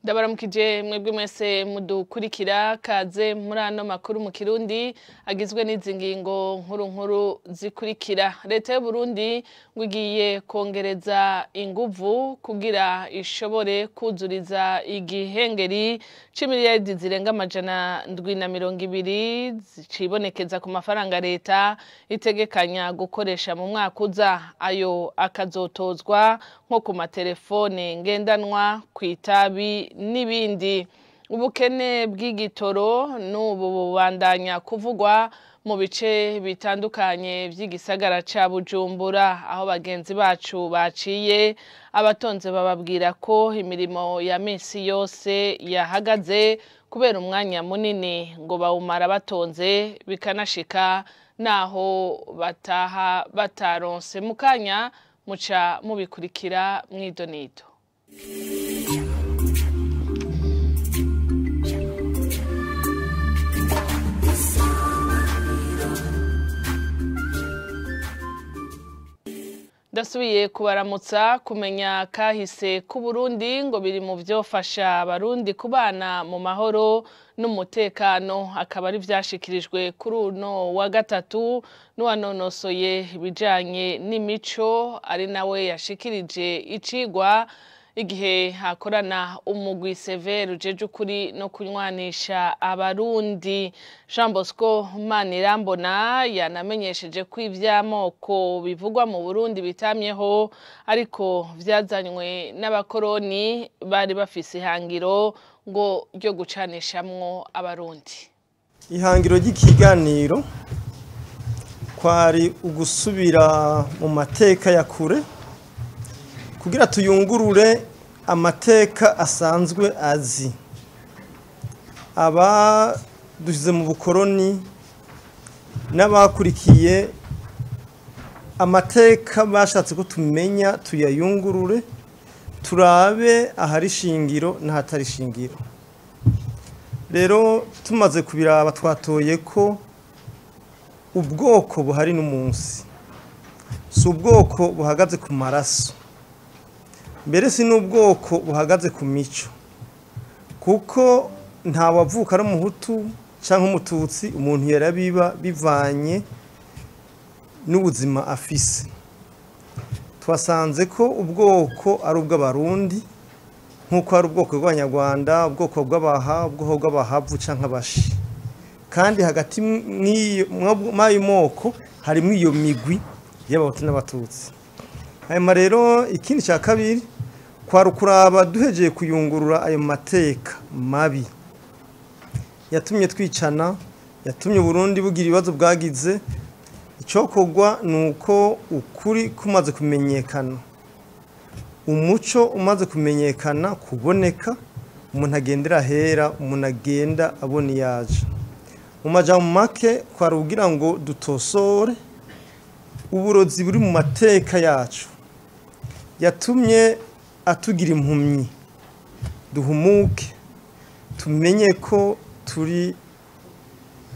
Ndabaramukije mwebwe mwese mudukurikira, kaze muri ano makuru mu Kirundi agizwe n'izi ngingo nkuru nkuru zikurikira. Leta y'u Burundi ngo igiye kongereza inguvu kugira ishobore kuzuriza igihengeri c'imiliyaridi zirenga 720 zicibonekeza ku mafaranga leta itegekanya gukoresha mu mwaka uza, ayo akazotozwa nko ku matelefone ngendanwa, kw'itabi n'ibindi. Ubukene bw'igitoro n'ubu bubandanya kuvugwa mu bice bitandukanye vy'igisagara ca Bujumbura, aho bagenzi bacu baciye abatonze bababwira ko imirimo ya misi yose yahagaze kubera umwanya munini ngo bawumara batonze, bikanashika naho bataha bataronse. Mukanya muca mubikurikira mwidonido. Ndasubiye kubaramutsa. Kumenya kahise ku Burundi ngo biri mu vyofasha abarundi kubana mu mahoro n'umutekano, akaba ari vyashikirijwe kuri uno wa gatatu n'uwanonosoye ibijanye n'imico, ari nawe yashikirije icigwa igihe hakorana umugwi Severe ujeje ukuri no kunywanisha abarundi. Jean Bosco Manirambona yanamenyesheje ko ivy'amoko bivugwa mu Burundi bitamyeho, ariko vyazanywe n'abakoroni bari bafise ihangiro ngo ryo gucanishamwo abarundi. Ihangiro ry'ikiganiro kwari ugusubira mu mateka ya kure kugira tuyungurure amateka asanzwe azi aba dushyize mu bukoroni n'abakurikiye amateka bashatse ko tumenya, tuyayungurure turabe ahari shingiro n'ahatari shingiro. Rero tumaze kubiraba twatoye ko ubwoko buhari n'umunsi si ubwoko buhagaze ku maraso, mbere si n'ubwoko buhagaze ku mico, kuko nta wavuka ari umuhutu cyangwa umututsi, umuntu yarabiba bivanye n'ubuzima afise. Twasanze ko ubwoko ari ubw'abarundi nk'uko ari ubwoko bw'abanyarwanda, ubwoko bw'abaha, ubwoko bw'abahavu canke abashi, kandi hagati mw'ayo moko harimwo iyo migwi y'abahutu n'abatutsi. Hanyuma rero ikindi cya kabiri kwari ukuraba duhejeye kuyungurura ayo mateka mabi yatumye twicana, yatumye Burundi bugira ibibazo bwagize. Icokorwa ni uko ukuri kumaze kumenyekana, umuco umaze kumenyekana kuboneka, umuntu agendera ahera, umuntu agenda abona iyaje. Mu majambo make kwari kugira ngo dutosore uburozi buri mu mateka yacu yatumye atugira impumyi, duhumuke tumenye ko turi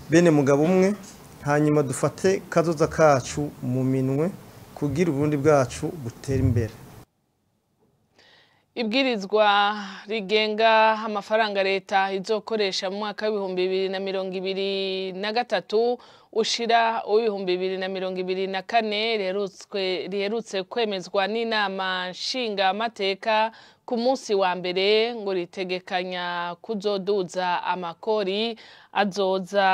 bene mugabo umwe, hanyuma dufate kazoza kacu mu minwe kugira uburundi bwacu butere imbere. Ibwirizwa rigenga amafaranga leta izokoresha mu mwaka w'2023 ushira w'2024 riherutse kwemezwa n'inama nshinga amateka ku munsi wa mbere, ngo ritegekanya kuzoduza amakori azoza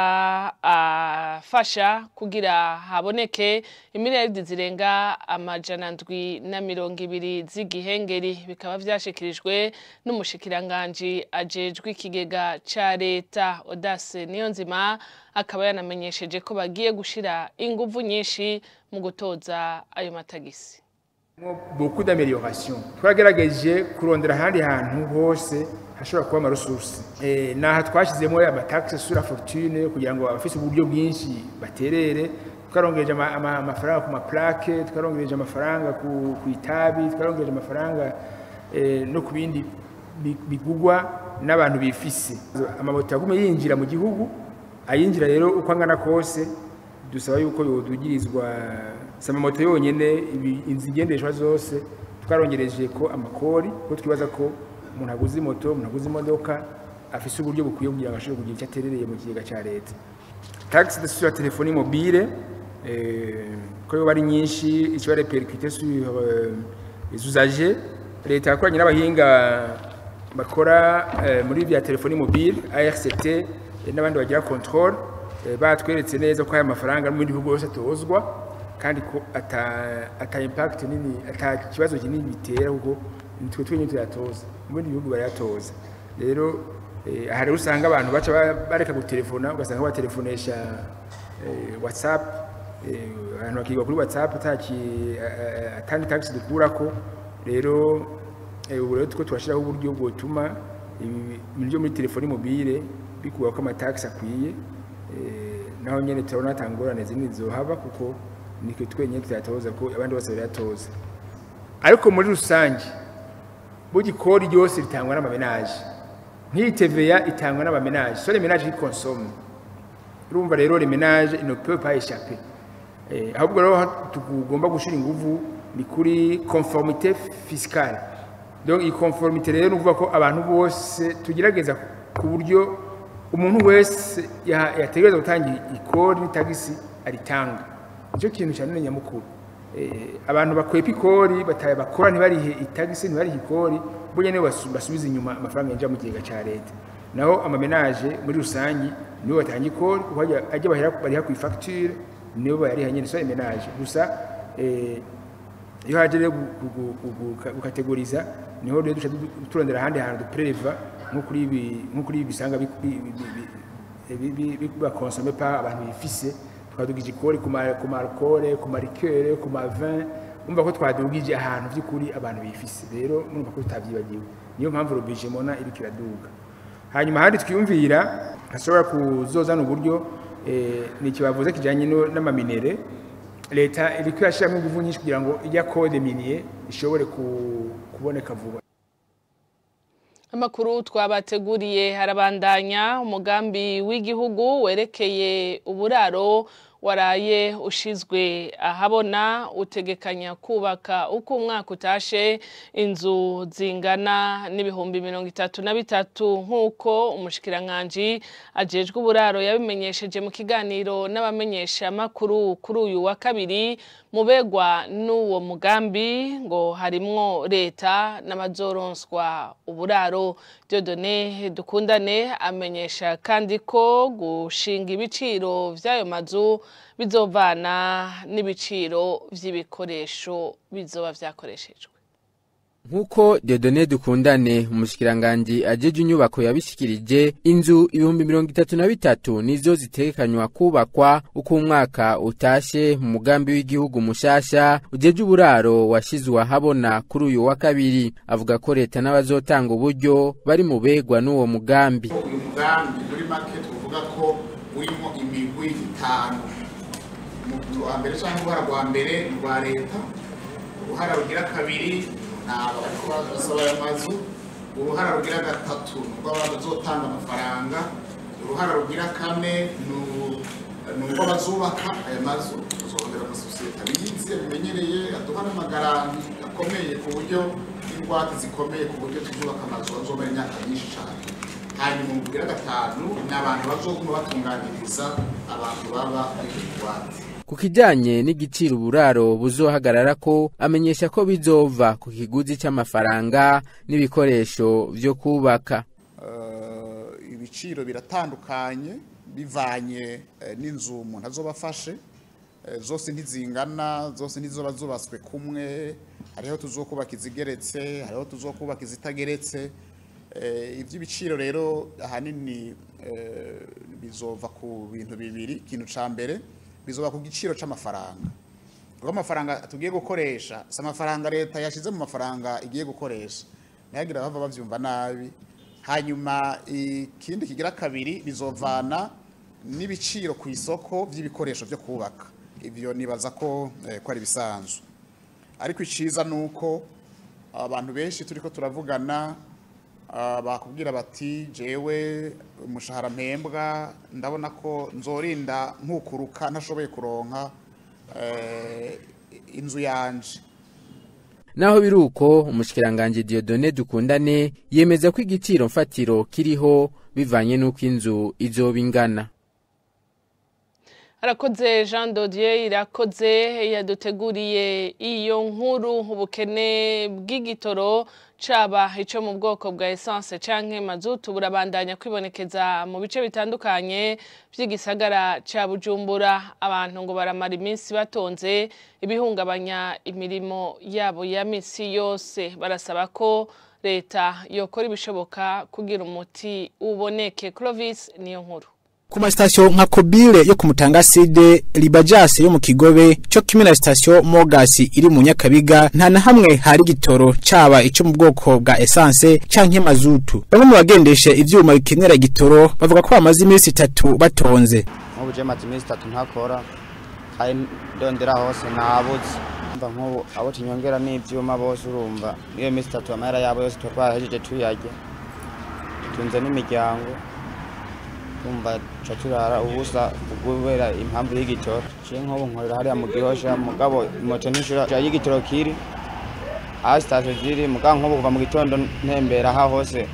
afasha kugira haboneke imiliyaridi zirenga 720 z'igihengeri. Bikaba vyashikirijwe n'umushikiranganji ajejwe ikigega ca leta Audace Niyonzima, akaba yanamenyesheje ko bagiye gushira inguvu nyinshi mu gutoza ayo matagisi. Beaucoup d'améliorations. Twagerageje kurondera ahandi hantu hose hashobora kuba amaresources. Naha twashizemo ama taxe sur la fortune kugira ngo abafise uburyo bwinshi baterere, twarongereje amafaranga ku ma plaque, twarongereje amafaranga ku itabi, twarongereje amafaranga no ku bindi bigugwa n'abantu bifise. Amamoto yagume yinjira mu gihugu, ayinjira rero uko angana kose dusaba yuko yodugirizwa samamoto yonyene, inzigendeshwa zose twarongereje ko amakori, ko twibaza ko Umuntu aguze moto, umuntu aguze imodoka afise uburyo bukwiye kugira ngo ashobore kugira icyo aterereye mu kigega ca leta. Taxe sur la téléphonie mobile, ko yoba ari nyinshi ishobora répercuter sur les usagers. Leta yakoranye n'abahinga bakora muri vya téléphonie mobile, ARCT, n'abandi bagira contrôle, batweretse neza ko aya mafaranga mu bindi bihugu yose atozwa, kandi ko ata impact nini, ata kibazo kinini bitera, kuko nitwe twenyine tuyatoza, mu bindi bihugu barayatoza. Rero aha rero usanga abantu baca bareka gutelefona, ugasanga batelefonesha WhatsApp, abantu bakigwa kuri WhatsApp atandi taxe dukurako. Rero ubu rero tuko turashiraho uburyo bwotuma ibintu byo muri téléphonie mobile bikurwako amataxe akwiye. Naho nyene turabona ata ngorane zindi zohaba, kuko nitwe twenyine tuyatoza, ko abandi bose barayatoza. Ariko muri rusange burya ikori ryose ritangwa n'amaménages. Nk'iyi TVA itangwa n'amaménages, so les ménages qui consomment. Urumva rero, les ménages ne peuvent pas échapper. Ahubwo rero tugomba gushira inguvu ni kuri conformité fiscale. Donc iyi conformité rero ni ukuvuga ko abantu bose tugerageza ku buryo umuntu wese yategereza gutanga ikori n'itagisi aritanga. Nicyo kintu cyane nyamukuru. Abantu bakwepa ikori, bataye bakora ntibarihe itagisi, ntibarihe ikori, burya nibo basubiza inyuma amafaranga yinjira mu kigega ca leta. Naho amaménages muri rusangi nibo batanga ikori, kuko ajya bahera bariha ku facture, nibo bayariha nyene, so ménage gusa. Iyo haje rero gukategoriza, niho rero duca turondera ahandi hantu dupreleva, nko kuri ibi bisanga bakonsome pa abantu bifise. Twadugije ikori ku ma alcool, ku ma liqueur, ku ma vin. Umva ko twadugije ahantu by'ukuri abantu bifise. Rero murumva ko tutavyibagiwe, niyo mpamvu robije mona iriko iraduga. Hanyuma ahandi twiyumvira hashobora kuzozana uburyo, ni ikibavuze kijanye n'amaminerais. Leta iriko irashiramo inguvu nyinshi kugira ngo ijya code minier ishobore kuboneka vuba. Amakuru twabateguriye harabandanya. Umugambi w'igihugu werekeye uburaro waraye ushizwe ahabona, utegekanya kubaka uko umwaka utashe inzu zingana n'33,000, nk'uko umushikiranganji ajejwe uburaro yabimenyesheje mu kiganiro n'abamenyesha makuru kuri uyu wa kabiri. Mubegwa n'uwo mugambi ngo harimwo leta n'abazoronswa uburaro. Dieudonné Dukundane amenyesha kandi ko gushinga ibiciro vy'ayo mazu bizovana n'ibiciro vy'ibikoresho bizoba vyakoreshejwe. Nkuko Dieudonné Dukundane, umushikiranganji ajeje inyubako, yabishikirije, inzu 33,000 nizo zitekanywa kubakwa uko umwaka utashe mu mugambi w'igihugu mushasha ujeje uburaro washizwe ahabona kuri uyu wa kabiri. Avuga ko leta n'abazotanga uburyo bari mu begwa n'uwo mugambi. Uyu mugambi muri make tuvuga ko urimo imigwi itanu. Mu wa mbere cyangwa uruhara rwa mbere ni urwa leta, uruhara rugira kabiri ni aba bariko basaba aya mazu, uruhara rugira gatatu ni urw'abazotanga amafaranga, uruhara rugira kane ni urw'abazubaka aya mazu. Tuzongera amasosiyete abizi, abimenyereye, aduha n'amagaranti akomeye ku buryo n'ingwate zikomeye, ku buryo tuzubaka amazu azomara imyaka myinshi cyane. Hanyuma umugira gatanu ni abantu bazoguma batunganiriza abantu baba muri ingwate. Ku kijanye n'igiciro uburaro buzohagarara ko, amenyesha ko bizova ku kiguzi c'amafaranga n'ibikoresho vyo kubaka. Ibiciro biratandukanye bivanye n'inzu umuntu azoba afashe. Zose ntizingana, zose ntizoba zubatswe kumwe. Hariho tuzokubaka izigeretse, hariho tuzokubaka izitageretse. Iby'ibiciro rero ahanini bizova ku bintu bibiri. Ikintu ca mbere bizoba ku giciro c'amafaranga, kuko amafaranga tugiye gukoresha si amafaranga leta yashize mu mafaranga igiye gukoresha, ntihagira bava bavyumva nabi. Hanyuma ikindi kigira kabiri bizovana n'ibiciro ku isoko by'ibikoresho byo kubaka. Ibyo nibaza ko ari bisanzwe. Ariko iciza nuko abantu benshi turiko turavugana, bakubwira bati: "Jewe umushahara mpembwa ndabona ko nzorinda nkukuruka ntashoboye kuronka inzu yanje." Naho biruko, umushikiranganje Dieudonné Dukundane yemeza ko igiciro mfatiro kiriho bivanye n'uko inzu izoba ingana. Arakoze Jean Dodier Irakoze yaduteguriye iyo nkuru. Ubukene bw'igitoro, caba ico mu bwoko bwa essence canke mazutu, burabandanya kwibonekeza mu bice bitandukanye vy'igisagara ca Bujumbura. Abantu ngo baramara iminsi batonze, ibihungabanya imirimo yabo ya misi yose. Barasaba ko leta yokora ibishoboka kugira umuti uboneke. Clovis niyo nkuru. Ku masitasiyo nka Kobile yo ku Mutanga Sud, Libajase yo mu Kigobe, cyo kimwe na sitasiyo Mogasi iri mu Nyakabiga, nta na hamwe hari igitoro, caba ico mu bwoko bwa essence canke mazutu. Bamwe mu bagendesha ivyuma bikenera igitoro bavuga ko bamaze iminsi 3 batonze. Nk'ubu je maze iminsi 3 ntakora, kandi ndondera hose nabuze. Mva nk'ubu abo tunyongera n'ivyuma bose, urumva iyo minsi 3 amahera yabo yose twahejeje tuyarya. Tunze n'imiryango, umva ca turara ubusa kubera impamvu y'igitoro. Je nk'ubu nkorera hariya mu Gihosha, mugabo moto ntishura y'igitoro kiri aho sitasiyo ziri. Mugabo nk'ubu kuva mu gitondo ntembera aha hose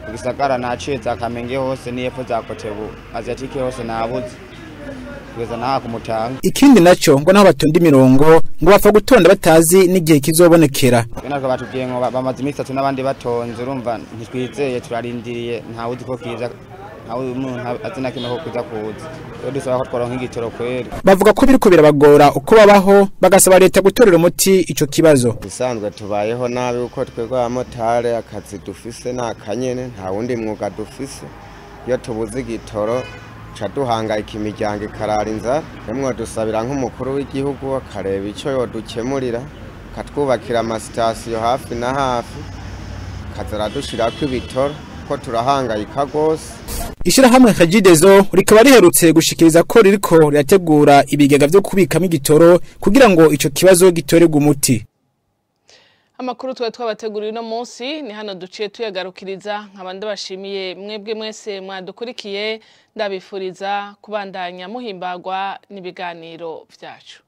mu gisagara, naciye za Kamenge hose n'iyepfo za Kotebu, Asiatique hose, nabuze kugeza naha ku Mutanga. Ikindi naco, ngo naho batonda imirongo, ngo bapfa gutonda batazi n'igihe kizobonekera. Twe natwe batubwiye ngo bamaze iminsi 3 n'abandi batonze. Urumva ntitwizeye, turarindiriye, ntawe uzi ko kiza, ntawe umuntu azi na kimwe ko kiza kuza. Rero dusaba ko tworonka igitoro kweri. Bavuga ko biriko birabagora uko babaho, bagasaba leta gutorera umuti ico kibazo. Bisanzwe tubayeho nabi, kuko twebwe abamotari akazi dufise ni akanyene, nta wundi mwuga dufise. Iyo tubuze igitoro ca duhangayika, imiryango ikarara inzara. Emwe, dusabira nk'umukuru w'igihugu akareba ico yodukemurira, akatwubakira amasitasiyo hafi na hafi, akaza aradushirako ibitoro, ko turahangayika rwose. Ishirahamwe Regideso rikaba riherutse gushikiriza ko ririko rirategura ibigega vyo kubikamo igitoro kugira ngo ico kibazo gitorerwe umuti. Amakuru tuba twabateguriye uno munsi ni hano duciye tuyagarukiriza. Nkaba ndabashimiye mwebwe mwese mwadukurikiye, ndabifuriza kubandanya muhimbagwa n'ibiganiro vyacu.